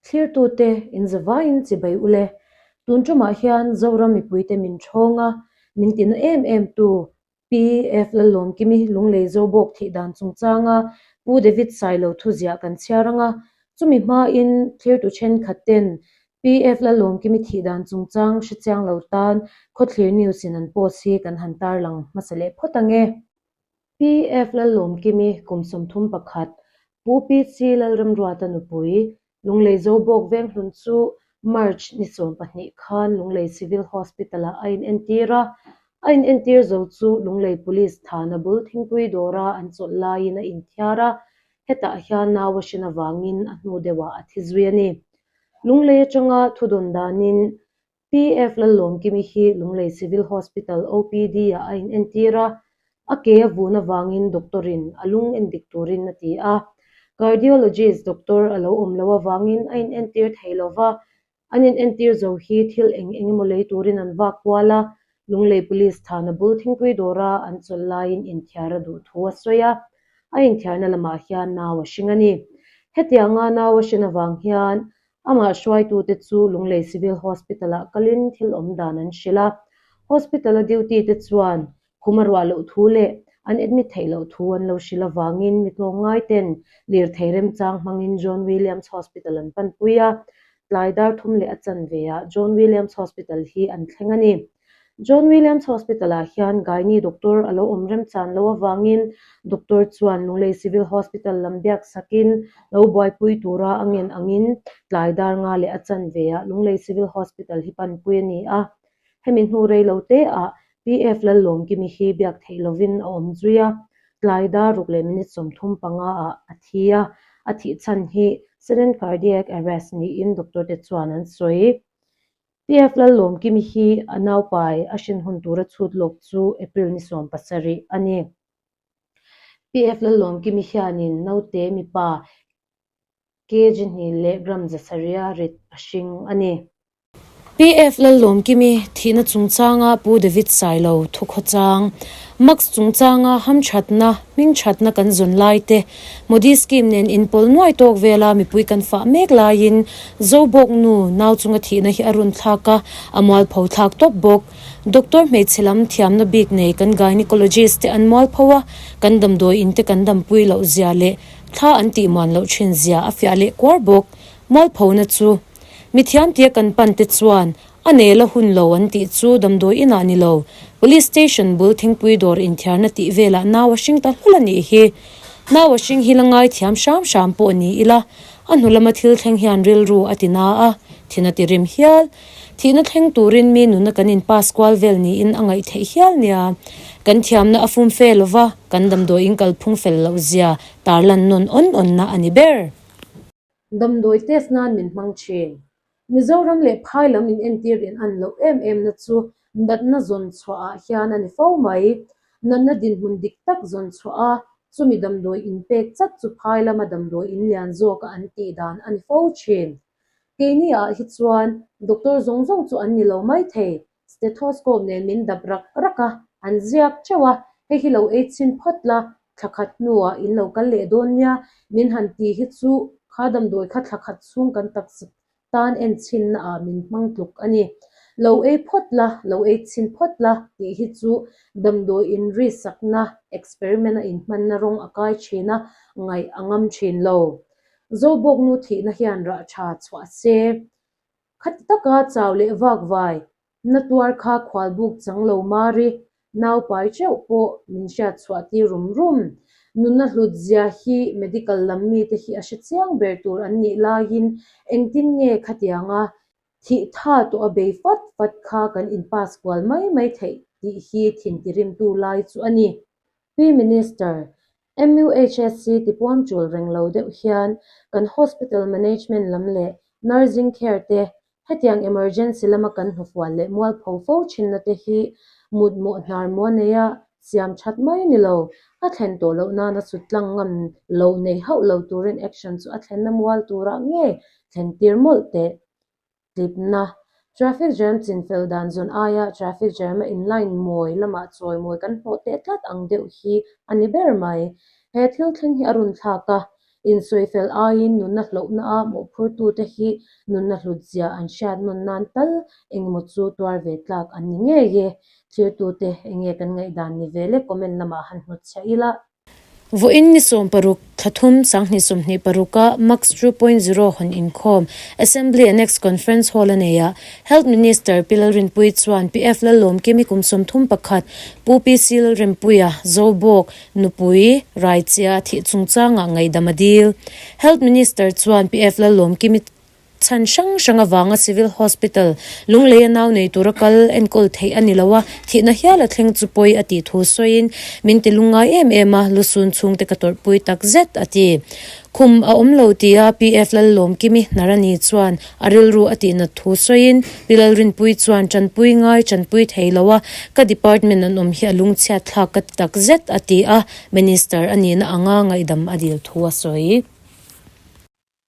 Thlirtute inzavaiin chibai ule. Tun tumah hian Zoram mipuite min ṭhawng a, min tina em em tu PF Lallawmkimi Lunglei Zobawk thih dan chungchanga Pu David Sailo thuziah kan chhiar ang a, chumi hmain thlirtu thenkhat ten PF Lallawmkimi thih dan chungchang hrechiang lo tan Khawthlir News in an post hi kan han tarlang hmasa leh phawt ang e. PF Lallawmkimi kum 31, Pu PC Lalramruata nupui, Lunglei Zobawk Venghlun chu March ni 12 khan Lunglei Civil Hospital-ah a inentir a. A inentir zo chu Lunglei Police thana bul thingpui dawra an chawlh laiin a inthiar a, hetah hian nau a hrin avangin a hnu deuhah a thi zui a ni. Lunglei atanga thudawn danin PF Lallawmkimi hi Lunglei Civil Hospital OPD-ah a inentir a, a ke a vun avangin doctor-in a lung endik turin a ti a. Cardiologist doctor a lo awm loh avangin a inentir thei lo va, an inentir zo hi thil eng eng emaw lei turin an vak kual a, Lunglei Police thana bul thingpui dawra an chawlh laiin inthiar a duh thu a sawi a, a inthiarna lamah hian nau a hring a ni. Hetianga nau a hrin avang hian Amah hruaitute chu Lunglei Civil Hospital-ah kalin thil awm dan an hrilh a. Hospital-a duty-te chuan khum a ruah loh thu leh an admit theih loh thu an lo hrilh avangin mi tlawmngaiten lirthei remchang hmangin John Williams Hospital an panpui a. Tlai dar thum leh a chanveah John Williams Hospital hi an thleng a ni. John Williams Hospital-ah hian Gynae doctor a lo awm remchan loh avangin doctor chuan Lunglei Civil Hospital lam biak sakin lo buaipui tura a ngen angin tlai dar nga leh a chanveah Lunglei Civil Hospital hi panpui a ni a. Hemi hnu rei lo teah PF Lallawmkimi hi biak theih lovin a awm zui a, tlai dar ruk leh minute 35 ah a thi a, a thih chhan hi sudden cardiac arrest niin doctor te chuan an sawi. PF Lallawmkimi hi a naupai a hrin hun tura chhut lawk chu April ni 17 a ni. PF Lallawmkimi hianin naute mipa kg hnih leh gram 700 rit a hring a ni. PF Lallawmkimi thihna chungchanga Pu David Sailo thukhawchang, Max chungchanga hamthatna, hmingthatna kan zawn lai te, Modi scheme nen inpawl nuai tawk vela mipui kan fah mek laiin Zobawk nu nau chunga thihna hi a run thlak a, a mualpho thlak tawp bawk. Doctor hmeichhe lam thiamna bik nei kan gynecologist te an mualpho a, kan damdawi in te kan dampui loh zia leh thla an tih muan loh thin zia a fiah leh kuar bawk. Mualphona chu mithiam tia kan pan te chuan A nel a hun lo an tih chu damdawi inah ni lo, Police Station bul thingpui dawr inthiarna tih velah nau a hring ta hlawl a nih hi. Nau a hring hi la ngaithiam hram hram pawh ni ila, a hnu lama thil thleng hian rilru a ti na a, thin a ti rim hial. Thihna thleng turin mi nuna kan in pass kual vel niin a ngaih theih hial nia. Kan thiamna a fum fe lova, kan damdawi in kalphung fel loh zia tarlan nawn awn awnna a ni ber. Damdawi test nan min hmang thin. Mizoram leh phai lam in entir in an loh em em na chu natna zawn chhuah ah hian a ni fo mai. Natna dinhmun dik tak zawn chhuah a, chumi damdawi in pek chat chu phai lama damdawi in lian zawk a an tih dan a ni fo thin. Keini ah hi chuan doctor zawng zawng chu an ni lo mai thei, Stethoscope nen min dap rak rak a, an ziak teuh a, hei hi lo ei chhin phawt la, thla khat hnuah in lo kal leh dawn nia, min han ti hi chu kha damdawi kha thla khat chhung kan taksa tan en chhinna ah min hmang tluk a ni. Lo ei phawt la, lo ei chhin phawt la tih hi chu damdawi inrisakna, experiment a inhmanna rawng a kai thin a, ngaih a ngam thin lo. Zobawknu thihna hian rah tha chhuah se. Khati taka chau leh vak vai, na tuar kha khualbuk chang lo mari, nau pai teuh pawh min hriat chhuah tir rum rum. Nuna hlut zia hi medical lam mite hi a hre chiang ber tur an nih laiin engtin nge khatianga thih tha tawh a bei fat fat kha kan in pass kual mai mai theih tih hi thin tirimtu lai chu a ni. Pi Minister, MUHSC tipuam tul reng lo deuh hian kan hospital management lam leh nursing care te hetiang emergency lama kan hnufual leh mualpho fo thinna te hi mutmawh hnar maw neia siam that mai ni lo, a thlen tawh loh nana sut tlang ngam lo nei hauh lo turin action chu a thlenna mual turah nge thlen tir mawlh teh. Tlipna, Traffic jam chinfel dan zawn aia traffic jam a inline mawi lamah chawi mawi kan hlawh teh tlat ang deuh hi a ni ber mai. He thil thleng hi a run thlak a, Insawifel aiin nunna hlauhna a mawhphurtute hi nunna hlutzia an hriat nawn nan tal engemaw chu tuar ve tlak an ni ngei e. Thirtute enge kan ngaihdan ni ve le comment lamah han hnutchhiah ila. Vawiin ni 16 thlathum sanghnih 26 a Max 2.0 hawn inkhawm Assembly Annex Conference Hall a nei a, Health Minister Pi Lalrinpuii chuan Pi F Lallawmkimi kum 31 Pu PC Lalrempuia, Zobawk, Nupui, Raichia thih chungchangah ngaihdam a dil. Health Minister chuan Pi F Lallawmkimi Chhan hrang hrang avanga Civil Hospital, Lungleia nau nei tura kal enkawl theih a ni lo a, thihna hial a thleng chu pawi a tih thu sawiin, Min ti lungngai em em a, lusun chhungte ka tawrhpui tak zet, a ti. Khum a awm lo tia PF Lallawmkimi Hnarani chuan a rilru a tihnat thu sawiin, Pi Lalrinpuii chuan tanpui ngai tanpui thei lo a, ka department an awm hi a lungchhiat thlak ka ti tak zet, a ti a, Minister a nihna anga ngaihdam a dil thu a sawi.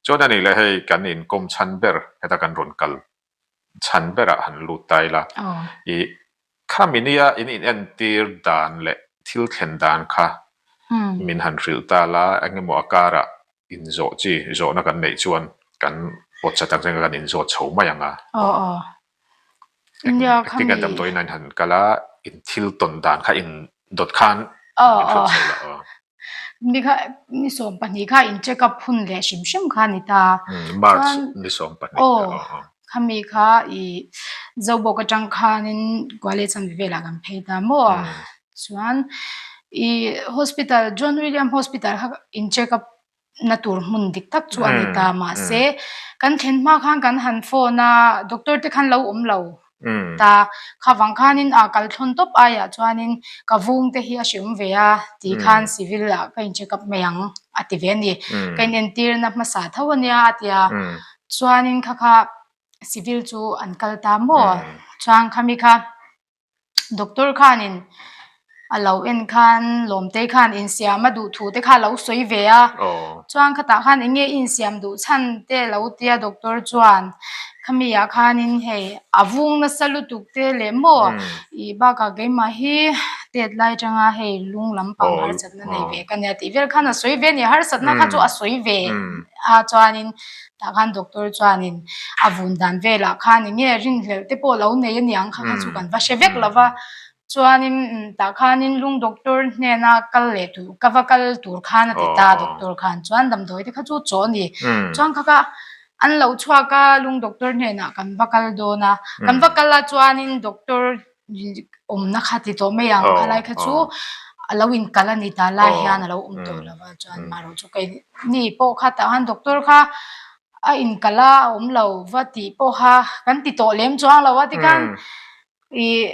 Chuan a nih leh hei kan inkawm chhan ber heta kan rawn kal chhan berah han lut ta ila. I khami nia in inentir dan leh thil thlen dan kha min han hrilh ta la, engemaw a karah inzawh chi zawhna kan neih chuan kan pawt chat ang zenga kan inzawt chho mai ang a. Engtin nge damdawiin a in han kal a, in thil tawn dan kha in dawt khan min hrilh chho la aw. Ni kha ni 12 kha in check up hun leh hrim hrim kha a ni ta. March ni 12 aw khami kha i Zobawk atang khanin Gwalior chanve velah kan phei ta maw chuan i hospital John William Hospital kha in check up na tur hmun dik tak chu a ni ta mahse kan thlen hma khan kan han phone a doctor te khan lo awm lo. Ta kha vang khanin a kal thlawn tawp aiah chuanin ka vung te hi a hre awm ve a ti khan civil ah ka in check up mai ang a ti ve a ni. Ka in entirna hmasa tho a nia a ti a chuanin kha kha civil chu an kal ta maw chuan khami kha Doctor khanin a lo en khan Lawmtei khan insiam a duh thu te kha a lo sawi ve a, chuan khatah khan eng nge i insiam duh chhan te a lo tia doctor chuan khami ah khanin hei a vung nasa lutuk te leh maw ih bakah keimah hi tet lai atanga hei lung lampang harsatna nei ve ka nia tih vel khan a sawi ve a ni, harsatna kha chu a sawi ve a chuanin Tah khan doctor chuanin a vun dan velah khan eng nge rinhlelh te pawh lo nei a niang kha kha chu kan va hre vek lo va. Chuanin tah khanin lung doctor hnena kal leh tur ka va kal tur khan a ti ta doctor khan chuan damdawi te kha chu chaw a ni. Chuan kha kha an lo chhuak a lung doctor hnenah kan va kal dawn a. Kan va kal a chuanin doctor awmna kha ti tawh mai ang khalai kha chu a lo inkal a ni ta lai hian a lo awm tawh lo va chuan marawh chu kei ni pawh kha tah khan doctor kha a inkal a a awm lo va tih pawh kha kan ti tawh lem chuang lo a tikhan ih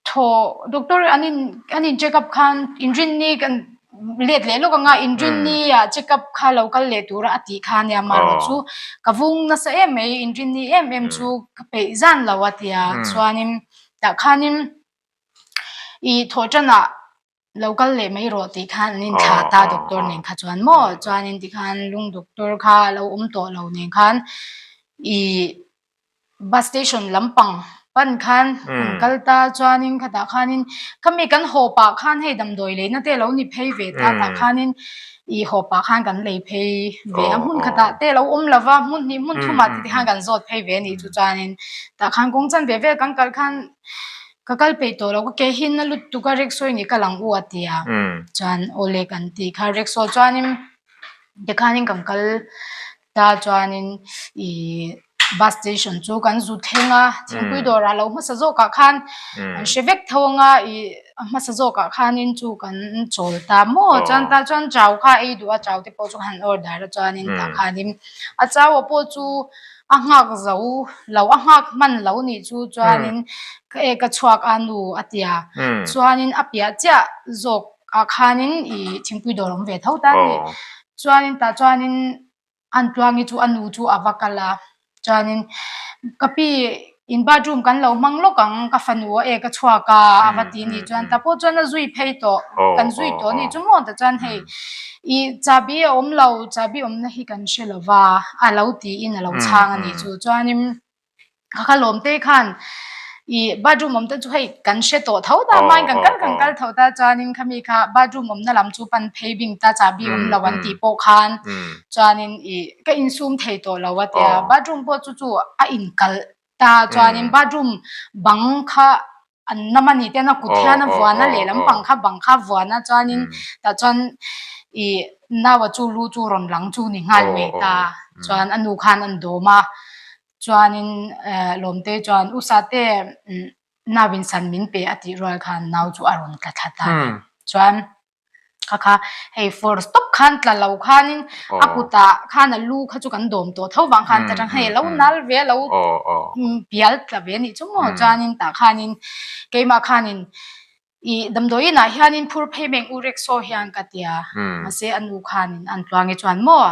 thaw doctor an in an in check up khan inrinni kan let leh lawk anga inrinni ah check up kha lo kal leh tura a tih kha ania marawh chu ka vung nasa em mai inrinni em em chu ka peih zan lo a tia chuanin tah khanin ih thawh tanah lo kal leh mai rawh tih khan an inthlah ta doctor nen kha chuan maw chuanin tikhan lung doctor kha a lo awm tawh lo nen khan ih Bus station lampang pan khan kan kal ta chuanin khatah khanin khami kan haw pah khan hei damdawi leina te alo ni phei ve ta tah khanin ih haw pah khan kan lei phei ve a hmun khatah te alo awm lova hmun hnih hmun thumah te khan kan zawt phei ve a nih chu chuanin tah khan kawng chan ve vel kan kal khan ka kal peih tawh lo ka ke hi na lutuk a rickshaw in i kal ang u a ti a chuan awle kan tih kha rickshaw chuanin tikhanin kan kal Ta chuanin ih bus station chu kan zu thleng a, thingpui dawrah lo hmasa zawkah khan an hre vek tho anga ih a hmasa zawkah khanin chu kan chawl ta maw chuan ta chuan chau kha ei duh a chau te pawh chu han order a chuanin tah khanin a chau a pawh chu a nghak zo lo a nghak hman lo nih chu chuanin ka e ka chhuak a nu a tia chuanin a piah chiah zawk ah khanin ih thingpui dawr awm ve tho ta a ni. Chuanin tah chuanin an tluangi chu a nu chu a va kal a, chuanin ka pi in bathroom kan lo hmang lawk ang ka fanu a ek a chhuak a a va ti a nih chuan tah pawh chuan a zui phei tawh kan zui tawh a nih chu maw tah chuan hei ih chahbi a awm lo chahbi awmna hi kan hre lo va a lo tiin a lo chhang a nih chu chuanin. Ka kha lawm te khan I bathroom awm te chu hei kan hre tawh tho ta hmain kan kal kan kal tho ta chuanin khami kha bathroom awmna lam chu pan phei bing ta chahbi awm lo an tih pawh khan chuanin i ka insum thei tawh lo a tia bathroom pawh chu chu a inkalh ta chuanin bathroom bang kha an nam a ni te a kut hian a vuan a lehlam pang kha bang kha a vuan a chuanin tah chuan i naua chu lu chu rawn lang chu ni nghal mai ta chuan a nu khan an dawm a. Chuanin Lawmte chuan U Sate nau in san min pe a tih rual khan nau chu a rawn tla thla ta a ni. Chuan kha kha hei force tawp khan tla lo khanin a kutah khan a lu kha chu kan dawm tawh tho vang khan ta tang hei a lo nal ve a lo pial tla ve a nih chu maw. Chuanin tah khanin keimah khanin I damdawiin ah hianin phur phei meng u rickshaw hian ka ti a, mahse a nu khanin an tluangi chuan maw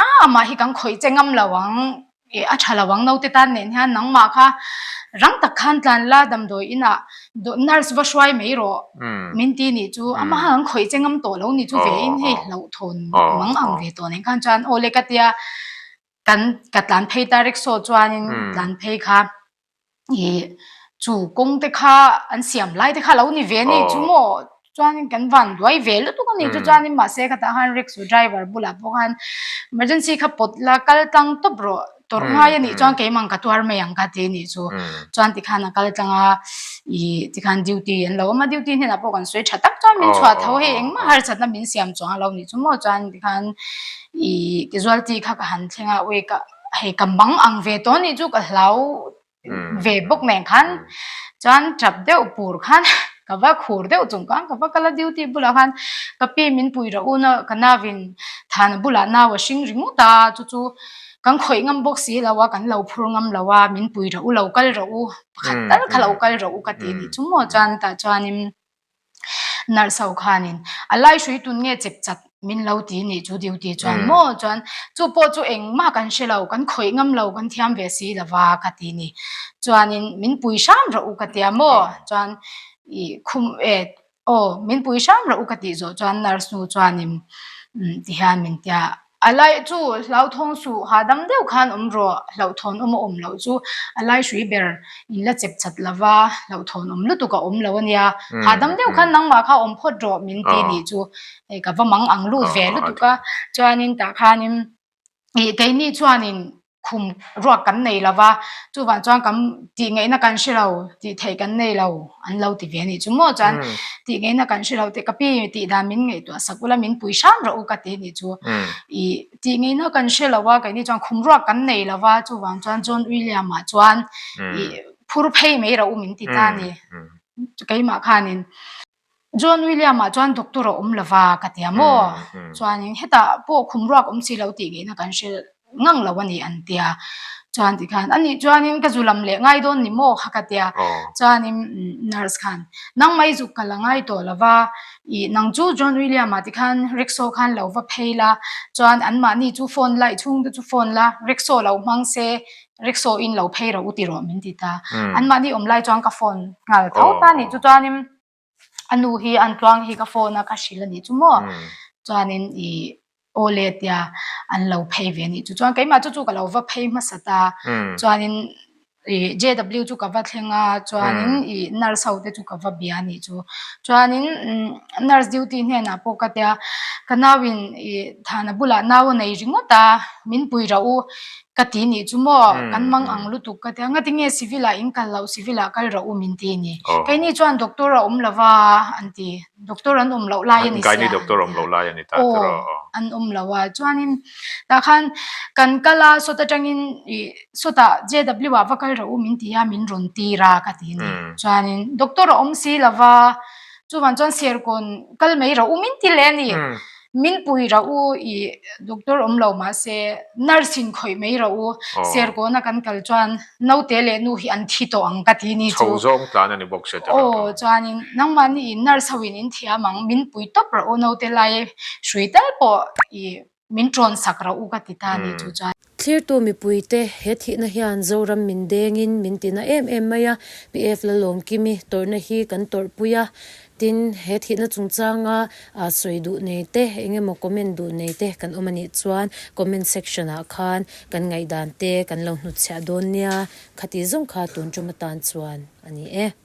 a amah hi kan khawih che ngam lo ang, i a tha lo ang naute tan nen hian nangmah kha rang tak khan tlan la damdawiin ah nurse va hruai mai rawh min ti nih chu amah kha kan khawih che ngam tawh lo nih chu ve in hei hlauhthawn mang ang ve tawh nen khan chuan aw le ka tia kan ka tlan phei ta rickshaw chuanin tlan phei kha. Ih chu kawng te kha an siam lai te kha lo ni ve ni chu maw chuanin kan van duai ve lutuk a ni chu chuanin mahse khatah khan rickshaw driver bulah pawh khan emergency kha pawt la kal tlang tawp rawh tawrh ngai a nih chuan keimah ka tuar mai ang ka ti a nih chu chuan tikhan a kal tlang a ih tikhan duty an lo awm a duty hnenah pawh kan sawi tha tak chuan min chhuah tho hei engmah harsatna min siam chuang a lo nih chu maw chuan tikhan ih casualty kha ka han thleng a ui ka. Hei ka mang ang ve tawh anih chu ka hlau ve bawk nen khan chuan tap deuh pur khan ka va khur deuh chung khan ka va kal a duty bulah khan ka pi min pui rawh u na ka nauin thana bulah nau a hring ringawt a chu chu kan khawih ngam bawk si lo a kan lo phur ngam lo a min pui rawh u lo kal rawh u pakhat tal kha lo kal rawh u ka ti anih chu maw chuan tah chuanin. Nurse ho khanin a lai hrui tun nge chep chat min lo ti nih chu duty chuan maw chuan chu pawh chu engmah kan hre lo kan khawih ngam lo kan thiam ve si lova ka ti ni chuanin min pui hram rawh u ka tia maw chuan ih khum e aw min pui hram rawh u ka tih zawh chuan nurse nu chuanin tihian min tia. A lai chu hlauthawng suh hahdam deuh khan awm rawh, hlauhthawn awm a awm loh chu a lai hrui ber in la chep chat lova, hlauhthawn awm lutuk a awm lo a nia, hahdam deuh khan nangmah kha awm phawt rawh min ti nih chu hei ka va mang ang lut ve lutuk a, chuanin tah khanin ih keini chuanin khum ruak kan nei lova, chuvang chuan kan tih ngaihna kan hre lo, tih theih kan nei lo an lo ti ve a nih chu maw chuan tih ngaihna kan hre lo tih ka pi tih dan min ngaihtuah sak ula min pui hram rawh u ka ti a nih chu ih tih ngaihna kan hre lo a keini chuan khum ruak kan nei lova chuvang chuan John William ah chuan ih phur phei mai rawh u min ti ta a ni keimah khanin. John William-ah chuan doctor a awm lova ka ti a maw? Chuanin hetah pawh khum ruak awm si lo tih ngeihna kan hre ngang lo a ni an ti a. Chuan tikhan anih chuanin ka zu lam leh ngai dawn ni maw kha ka ti a. Chuanin nurse khan nangmah i zuk ka la ngai tawh lova ih nang chu John William-ah tikhan rickshaw khan lo va phei la chuan anmahni chu phone la i chhungte chu phone la rickshaw lo hmang se rickshaw in lo phei rawh u ti rawh min ti ta. Anmahni awm lai chuan ka phone nghal tho ta a nih chu chuanin a nu hi an tluang hi ka phone a ka hrilh a nih chu maw chuanin ih aw le tia an lo phei ve a nih chu chuan keimah chu chu ka lo va phei hmasa ta chuanin ih J_W chu ka va thleng a chuanin ih nurse ho te chu ka va bia a nih chu chuanin nurse duty hnenah pawh ka tia ka nau in ih thana bulah nau a nei ringawt a min pui rauh u Ka ti nih chu maw, kan mang ang lutuk ka ti a, ngati nge civil ah in kal loh, civil ah kal rawh u min ti a ni. Keini chuan doctor a awm lova an ti, doctor an awm loh lai a ni sia. Keini doctor awm loh lai a ni ta tiraw aw. An awm lo a, chuanin tah khan kan kal a, sawt atangin ih sawtah JW ah va kal rawh u min ti a, min rawn tir a ka ti a ni. Chuanin doctor a awm si lova, chuvang chuan Serkawn kal mai rawh u min ti leh a ni. Min pui rauh u i doctor awm lo mahse nurse in khawih mai rauh u Serkawna kan kal chuan naute leh nu hi an thi tawh ang ka ti ni chu. Chho zawng tlan a ni bawk se tiraw. Aw chuanin nangmahni in nurse ho in in thiam ang min pui tawp rauh u naute lai hrui tal pawh i min tawn sak rauh u ka ti ta ni chu chuan. Thlirtu mipuite he thihna hian Zoram min dengin min tina em em mai a, PF Lalawmkimi tawrhna hi kan tawrhpui a. Tin, he thihna chungchanga sawi duh nei te, eng emaw comment duh nei te kan awm a nih chuan comment section ah khan kan ngaihdan te kan lo hnutchhiah dawn nia. Khati zawng kha tun tum atan chuan a ni e.